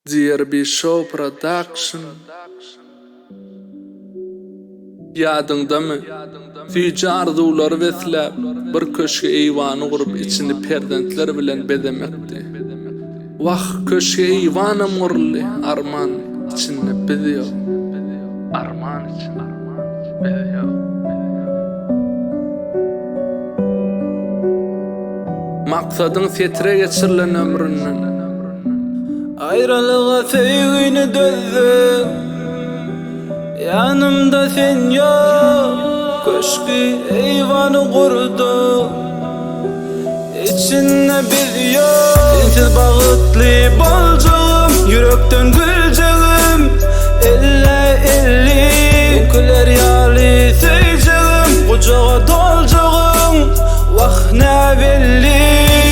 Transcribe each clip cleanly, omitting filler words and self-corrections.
DRB Show Production Ýadyňdamy? Süýji arzuwlary besläp, bir köşgi-eýwany gurup içini perzentler bilen bezemekdi. Wah, köşgi-eýwanam guruldy, arman, içinde biz ýok. Arman içinde biz ýok. Maksadyň setire geçirilen ömründen. Aýralyga söýgini dözdüm Ýanymda sen ýok Köşgi eýwany gurdum Içinde biz ýok Sensiz bagtly boljagym Ýürekden güljegim Elle elli Öňküler ýaly söýjegim Gujaga doljagym Wah näbelli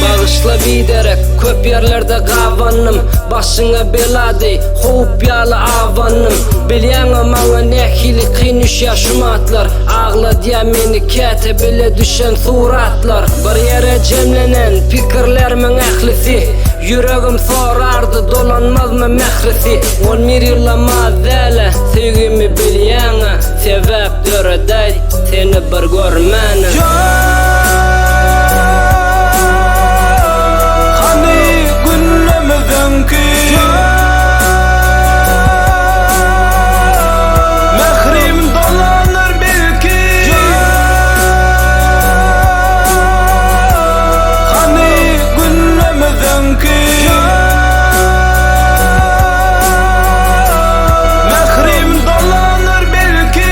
Bagyşla biderek, köp ýerlerde gabandym Başyňa bela deý, howp ýaly abandym Bilýäňä maňa nähili kyn düşýär şumatlar Agladýar meni käte bile düşen suratlar Bir ýere jemlenen pikirlermiň ählisi Ýüregim sorardy dolanmazmy mährisi On bir ýyllam az däl-ä, söýgimi bilýäň-ä Sebäp döredäý seni bir görmäne. Hany günlemiz öňki Mährim dolanar belki Hany günlemiz öňki Mährim dolanar belki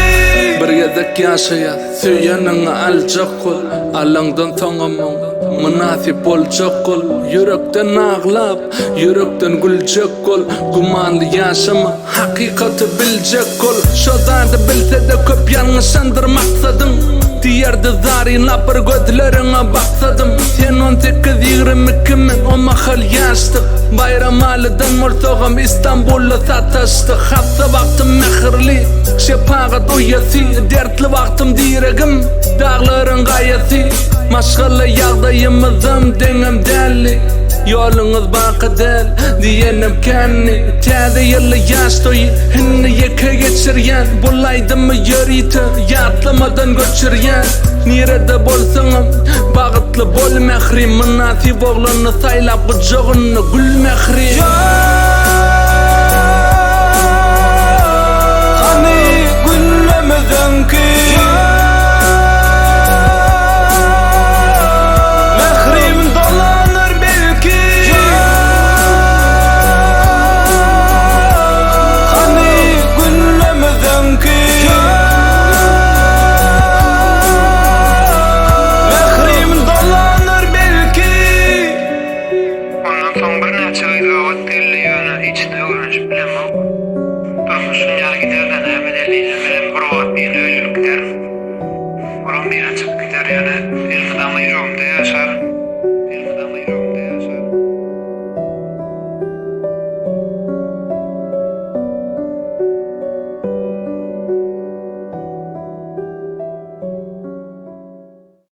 Bir gezek ýaşaýas, söýeniňi aljak bol, Alaňdan soňam oňa mynasyp boljak bol, Ýürekden aglap, ýürekden güljek bol, Gümanly ýaşama, hakykaty biljek bol, Şo zady bilse-de köp ýalňyşandyr maksadyň, Diýerdi zarynlap bir gözleriňe baksadym, Sen on sekiz, 22 men o mahal ýaşdyk, Baýramalydan bolsagam Istanbulda sataşdyk, Hassa wagtym mähirli, şepagat uýasy, Dertli wagtym diregim, daglaryň gaýasy, Maşgala ýagdaýymyzam deňem däldi, Ýoluňyz baky däl diýenem kändi, Täze ýylly ýaş toýy indi ýeke geçirýän, Bul aýdymy ýörite ýatlamadan göçürýän, Nirede bolsaňam bagytly bol mährim, Mynasyp oglany saýlap gujagynda gül mährim.